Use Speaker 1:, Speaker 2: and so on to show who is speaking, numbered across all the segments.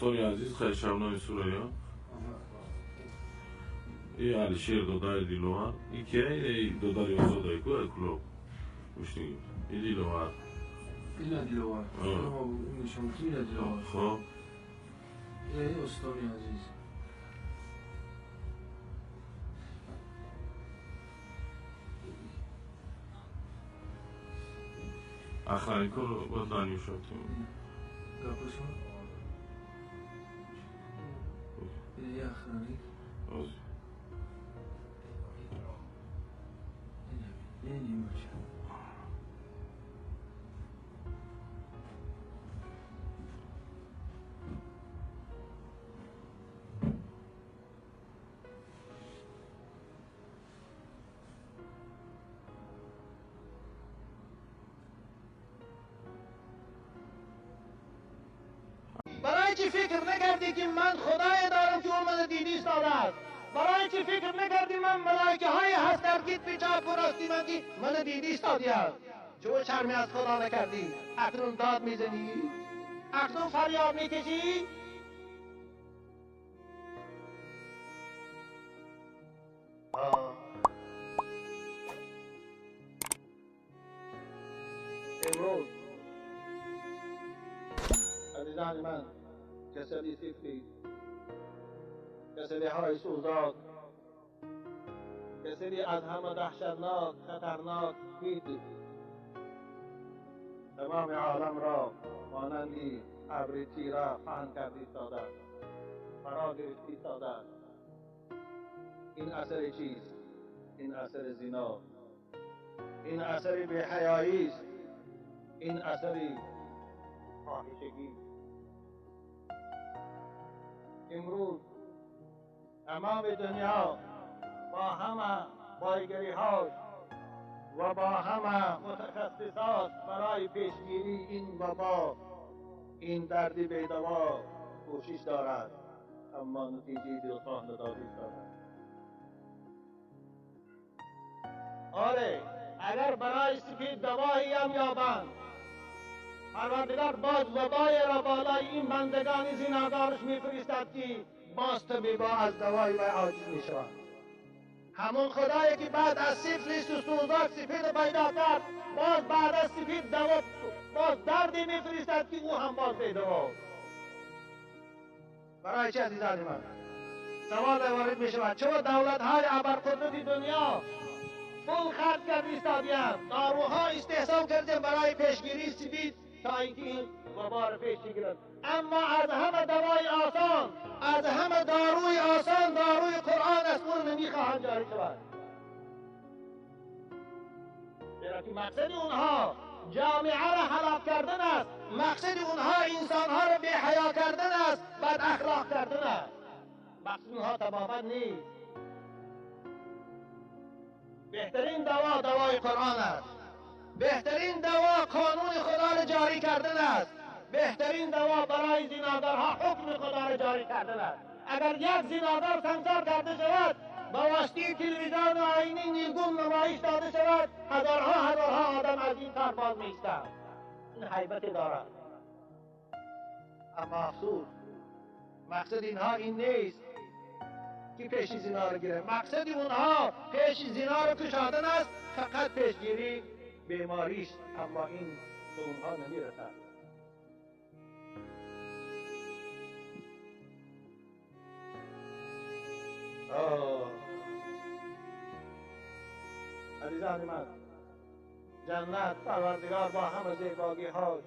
Speaker 1: Устоди азиз, хай Шабнами Сурайё. И Алишер додари Диловар. И ки эй додари Озодай ку ай клуб. Гӯшнигир. И Диловар.
Speaker 2: Ина Диловар. Ина Диловар.
Speaker 1: Хоб.
Speaker 2: Эй устони азиз.
Speaker 1: Охранникро бояд нанюшатем.
Speaker 2: Гапашон? Ин охранник. Ин бача.
Speaker 3: برای چی فکر نکردی که من خدای دارم که اون من دیدی ایستاده است؟ برای چی فکر نکردی من ملائکه های هست در گیت پیچا پرستی من که من دیدی ایستادی است؟ چون شرمی از خدا نکردی، اکنون داد میزنی، اکنون فریاد میکشی. امروز عزیزان من، کسلی سفلی، کسلی های سوزاک، کسلی از همه دهشتناک، خطرناک، فید تمام عالم را مانندی ابر تیره پهن کرده ایستاده، فرا گرفته ایستاده. این اثر چیست؟ این اثر زنا، این اثر بی‌حیایی است، این اثر فاحشگی. امروز تمام دنیا با همه بایگری هاش و با همه متخصصات برای پیشگیری این وبا، این درد بی‌دوا کوشش دارد، اما نتیجه دلخواه نداری دارد. آره، اگر برای سفید دوایی هم یابند، پروردگار باز وبای را بالای این بندگان زینادارش میفرستد که باز طبیبا از دوای وی عاجز میشوند. همون خدایی که بعد از سیفلیس و سوزاک سفید پیدا کرد، باز بعد از سفید دوا باز دردی میفرستد که او هم باز بیدوا. برای چه عزیزان من سوال وارد میشود چرا دولت های ابرقدرت دنیا پول خرج کرد ایستادیم، داروها استحصال کردیم برای پیشگیری سفید تا اینکه این وبا را پیش بگیرند، اما از همه دوای آسان، از همه داروی آسان داروی قرآن است، اون نمیخواهند جاری شود. زیرا که مقصد اونها جامعه را هلاک کردن است، مقصد اونها انسانها را بی حیا کردن است، بد اخلاق کردن است. مقصد اونها تبابت نیست. بهترین دوا دوای قرآن است، بهترین دوا قانون خدا را جاری کردن است، بهترین دوا برای زینادارها حکم خدا را جاری کردن است. اگر یک زینادار سنگسار کرده شود، با واسطه تلویزیون و آینه نیلگون نمایش داده شود، هزارها هزارها آدم از این کار باز می‌ایستند. این هیبت دارد. اما افسوس، مقصد اینها این نیست که پیش زنا را گیره، مقصد اونها پیش زنا را کشادن است، فقط پیشگیری بیماریش، اما این به اونها نمیرسد. عزیزان من، جنت پروردگار با همه زیباگی هاش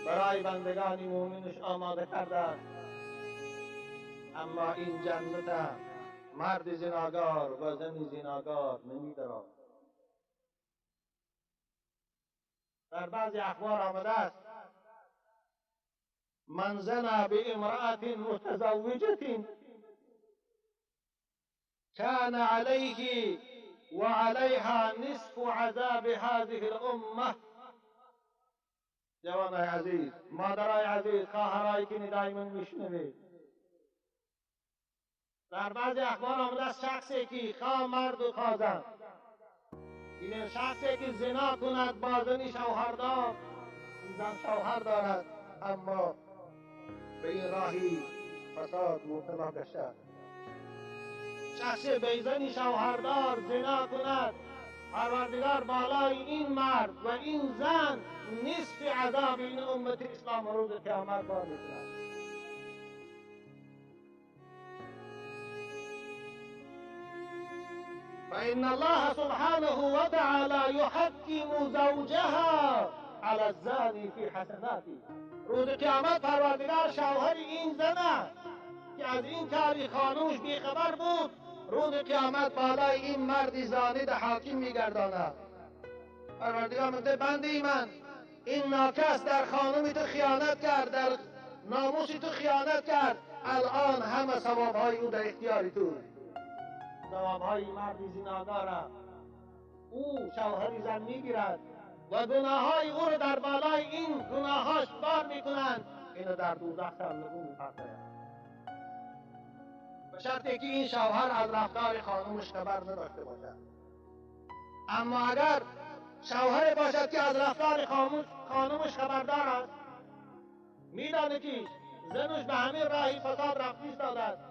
Speaker 3: برای بندگان مومنش آماده کرده است، اما این جنت مرد زناگار و زن زناگار نمیدارد. در بعضی اخبار آمده است من زنا بامرأة متزوجة كان عليه وعليها نصف عذاب هذه الأمة. جوانای عزیز، مادرای عزیز، خواهرایی که ندای من میشنوید، در بعضی اخبار آمده است شخصی که خواه مرد و خواه زن، این شخصی که زنا کند با زنی شوهردار، زن شوهر دارد اما به این راهی فساد مبتلا گشته. شخص بیزنی شوهردار زنا کند، پروردگار بالای این مرد و این زن نصف عذاب این امت اسلام روز قیامت بار میکند. فإن الله سبحانه وتعالى يحكم زوجها على الزاني في حسناته. روز قیامت پروردگار شوهر این زنه که از این کاری خانوش بیخبر بود، روز قیامت بالای این مرد زانی ده حاکم میگرداند. پروردگار میگه بنده من، این ناکس در خانومی تو خیانت کرد، در ناموسی تو خیانت کرد، الان همه ثوابهای او در اختیار تو. ثوابهای مرد زناکار او شوهر زن میگیرد و گناههای او رو در بالای این گناهاش بار میکنند، اینو در دوزخ سرنگون میپرتاید. به شرطی که این شوهر از رفتار خانومش خبر نداشته باشد. اما اگر شوهر باشد که از رفتار خانومش خبردار است، میداند که زنش به همین راهی فساد رفته ایستاده است،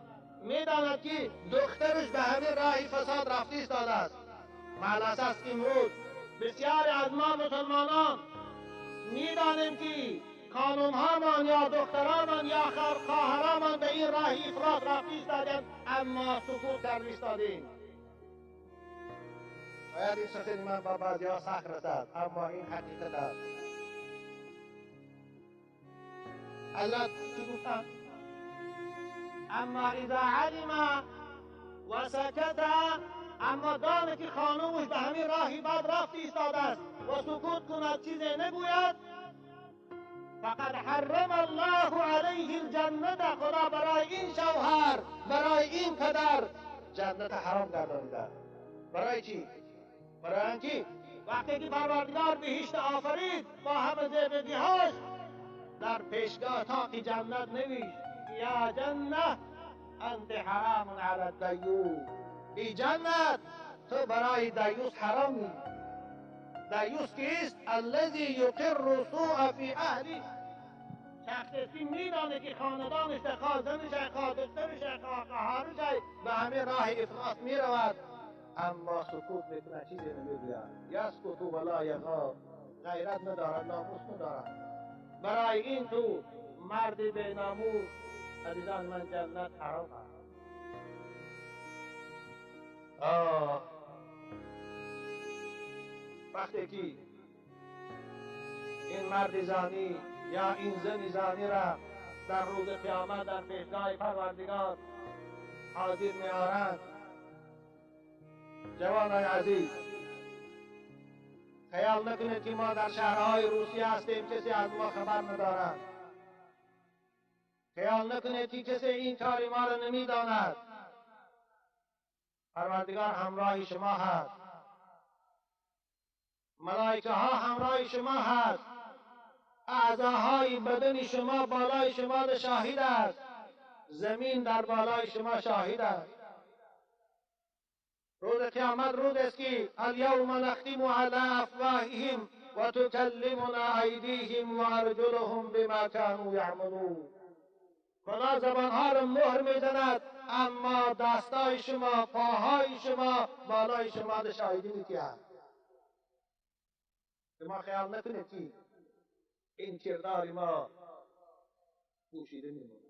Speaker 3: میداند که دخترش به همین راهی فساد رفته ایستاده است. مع الاسف امروز بسیاری از ما مسلمانان میدانیم که خانمهامان یا دخترانمان یا خواهرانمان به این راه افراط رفته ایستادند، اما سکوت کرده ایستادیم. شاید این سخن من با بعضی‌ها سخت رسد، اما این حقیقت است. حضرت چی گفتند؟ اما اذا علم و سکت، اما دانه که خانومش به همین راهی بد رفت ایستاده است و سکوت کند، چیزی نگوید، فقد حرم الله علیه الجنة. خدا برای این شوهر، برای این پدر جنت حرام گردانیده. برای چی؟ برای اینکه وقتی که پروردگار بهشت آفرید با همه زیبگیهاش، در پیشگاه طاق جنت نوشت یا جنه انت حرام علی الدیوث. ای جنت، تو برای دیوث حرامی. دیوث کیست؟ الذی یقر سوء فی اهله. شخصی میدانه که خاندانش خواه زنش خواه دخترش خواه خواهرش به همه راه افراط میرود، اما سکوت میکنه، چیزی نمیگوید. یسکت ولا یغار، غیرت ندارد، ناموس ندارد. برای این تو مرد به ناموس، عزیزان من، جنت حرام است. آه، وقتی که این مرد زانی یا این زن زانی را در روز قیامت در پیشگاه پروردگار حاضر میآورند، جوانای عزیز، خیال نکنید که ما در شهرهای روسیه هستیم، کسی از ما خبر ندارد. خیال نکنید که کسی این کاری ما را نمیداند. پروردگار همراه شما هست، ملائکه ها همراه شما هست، اعضاهای بدن شما بالای شما شاهد است، زمین در بالای شما شاهد است. روز قیامت روز است که الیوم نختم علی افواههم و تکلمنا ایدیهم و ارجلهم بما كانوا یعملون. خدا زبانها را مهر میزند، اما دستای شما، پاهای شما بالای شما شاهدی می‌دهد. شما خیال نکنید که این کردار ما پوشیده میماند.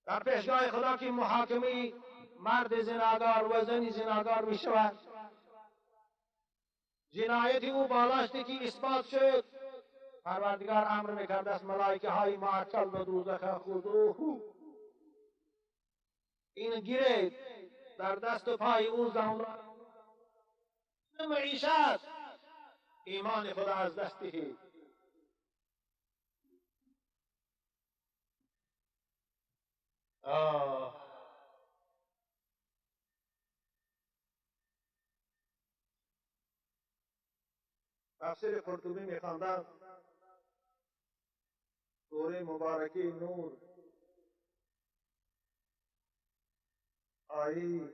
Speaker 3: در پیشگاه خدا که محاکمه مرد زناکار و زن زناکار می شود، جنایت او بالاشتی که اثبات شد، پروردگار امر میکرد است ملائکه های معکل به دوزخ خذوه، این گیرید در دست و پای او زنان معیشت، ایمان خدا از دست دهید. آه، تفسیر قرطبی میخواندم، سوره مبارکه نور آیه